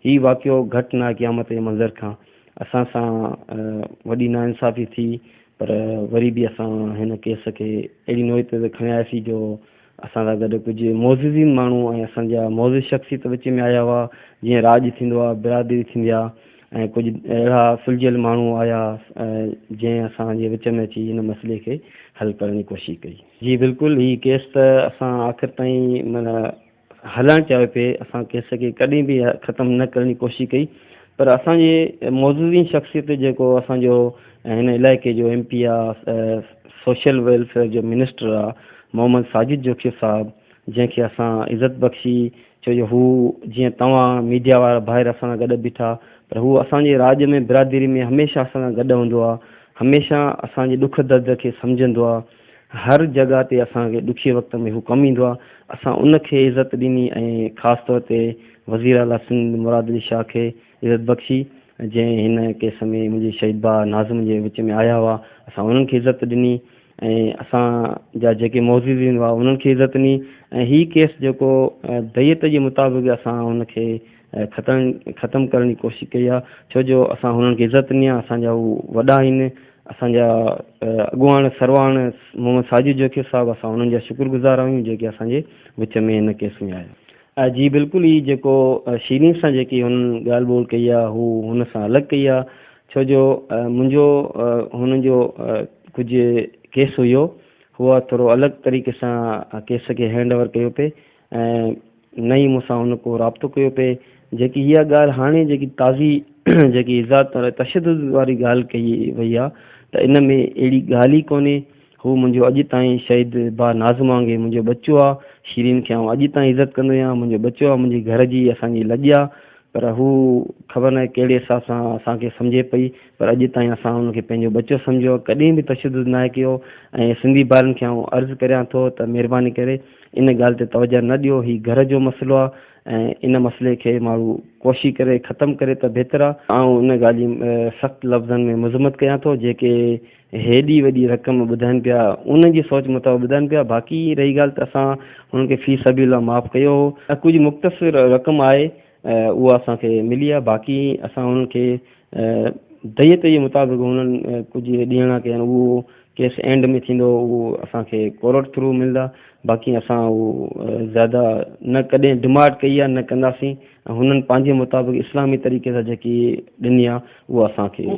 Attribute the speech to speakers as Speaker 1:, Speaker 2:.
Speaker 1: هي واقعو گهٽ نه آهي قيامت جي منظر کان. اسان سان وڏي ناانصافي ٿي پر وري به اسان هن ڪيس کي اهڙي نوعيت تي کڻي آياسين جو اسان سان گڏ ڪجهه معززين ماڻهو ۽ اسان جا معزز شخصيت وچ ۾ آيا هئا جيئن راڄ ٿيندو آهي برادري ٿيندي آهي ۽ ڪجهه اهڙا سلجهيل ماڻهو آيا جنهن اسان جي وچ ۾ اچي هن مسئلي کي حل ڪرڻ جي ڪوشش ڪئي. جي بلڪل هي ڪيس ته اسان آخر تائين معنيٰ هلائڻ چاهيو پئي، اسان ڪيس کي ڪڏهن به ختم نه ڪرڻ جي ڪوشش ڪئي پر اسان جي معززين شخصيت جيڪو اسان جو هن علائقي جو ايم پي آ سوشل ويلفيئر جو منسٽر آ محمد ساجد جوکيو صاحب جنهن کي اسان عزت بخشي ڇو جو هو جيئن توهان ميڊيا وارا ڀائر اسان سان گڏ بيٺا پر هو اسان جي راڄ ۾ برادري ۾ هميشه اسان سان گڏ هوندو آ هميشه اسان جي ڏک درد کي سمجهندو آ هر جڳهه تي اسان کي ڏکئي وقت ۾ هو ڪم ايندو آهي، اسان ان کي عزت ڏني ۽ خاص طور تي وزير اعليٰ سنڌ مراد علي شاهه کي عزت بخشي جنهن هن ڪيس ۾ منهنجي شهيد ڀاء ناظم جي وچ ۾ آيا هئا، اسان انهن کي عزت ڏني ۽ اسان جا جيڪي معززين هئا انهن کي عزت ڏني ۽ هي ڪيس جيڪو دعيت جي مطابق اسان ان کي ختم ختم ڪرڻ جي ڪوشش ڪئي آهي ڇو جو اسان هنن کي عزت ڏني آهي اسان جا هو وڏا آهن اسان جا اڳواڻ سرواڻ محمد ساجد جوکيو صاحب اسان انهن جا شڪر گذار آهيون جيڪي اسان جي وچ ۾ هن ڪيس ۾ آيا. جي بلڪل هي جيڪو شيرين سان جيڪي هنن ڳالهه ٻولهه ڪئي آهي هو هن سان الڳ ڪئي آهي ڇو جو منهنجو هنن جو ڪجهه ڪيس هيو هو ٿورو الڳ طريقي سان ڪيس کي هينڊ اوور ڪيو پئي ۽ نه ئي مون سان هن ڪو رابطو ڪيو پئي. جيڪي اها ڳالهه هاڻي جيڪي تازي جيڪي ايذاء تشدد واري ڳالهه ڪئي وئي آ ته ان ۾ اهڙي ڳالهه ئي ڪونهي. هو منهنجو اڄ تائين شهيد ڀاء ناظم وانگي منهنجو ٻچو آ. شيرين کي آئون اڄ تائين عزت ڪندو آهيان. منهنجو ٻچو آ، منهنجي گهر جي اسان جي لڄ آ. پر هو خبر ناهي ڪهڙي حساب سان اسان کي سمجهي پئي پر اڄ تائين اسان هن کي پنهنجو ٻچو سمجهيو ڪڏهن به تشدد ناهي ڪيو ۽ سنڌي ڀائرن کي آئون عرض ڪريان ٿو ته مهرباني ڪري ان ڳالهه تي توجه نه ڏيو هي گهر جو مسئلو آ ۽ ان مسئلي کي ماڻهو ڪوشش ڪري ختم ڪري ته بهتر آ. آئون ان ڳالهه جي سخت لفظن ۾ مذمت ڪيان ٿو جيڪي هيڏي وڏي رقم ٻڌائن پيا انهن جي سوچ مطابق ٻڌائن پيا باقي رهي ڳالهه ته اسان هنن کي في سبيل الله معاف ڪيو هو ڪجهه مختصر رقم آهي اها اسان کي ملي آهي باقي اسان هنن کي ديت جي مطابق هنن ڪجهه ڏيڻا ڪيا آهن اهو ڪيس اينڊ ۾ ٿيندو اهو اسان کي ڪورٽ ٿرو ملندا باقي اسان اهو زياده نه ڪڏهن ڊمانڊ ڪئي آهي نه ڪنداسين هنن پنهنجي مطابق اسلامي طريقي سان جيڪي ڏني آهي اهو اسان کي.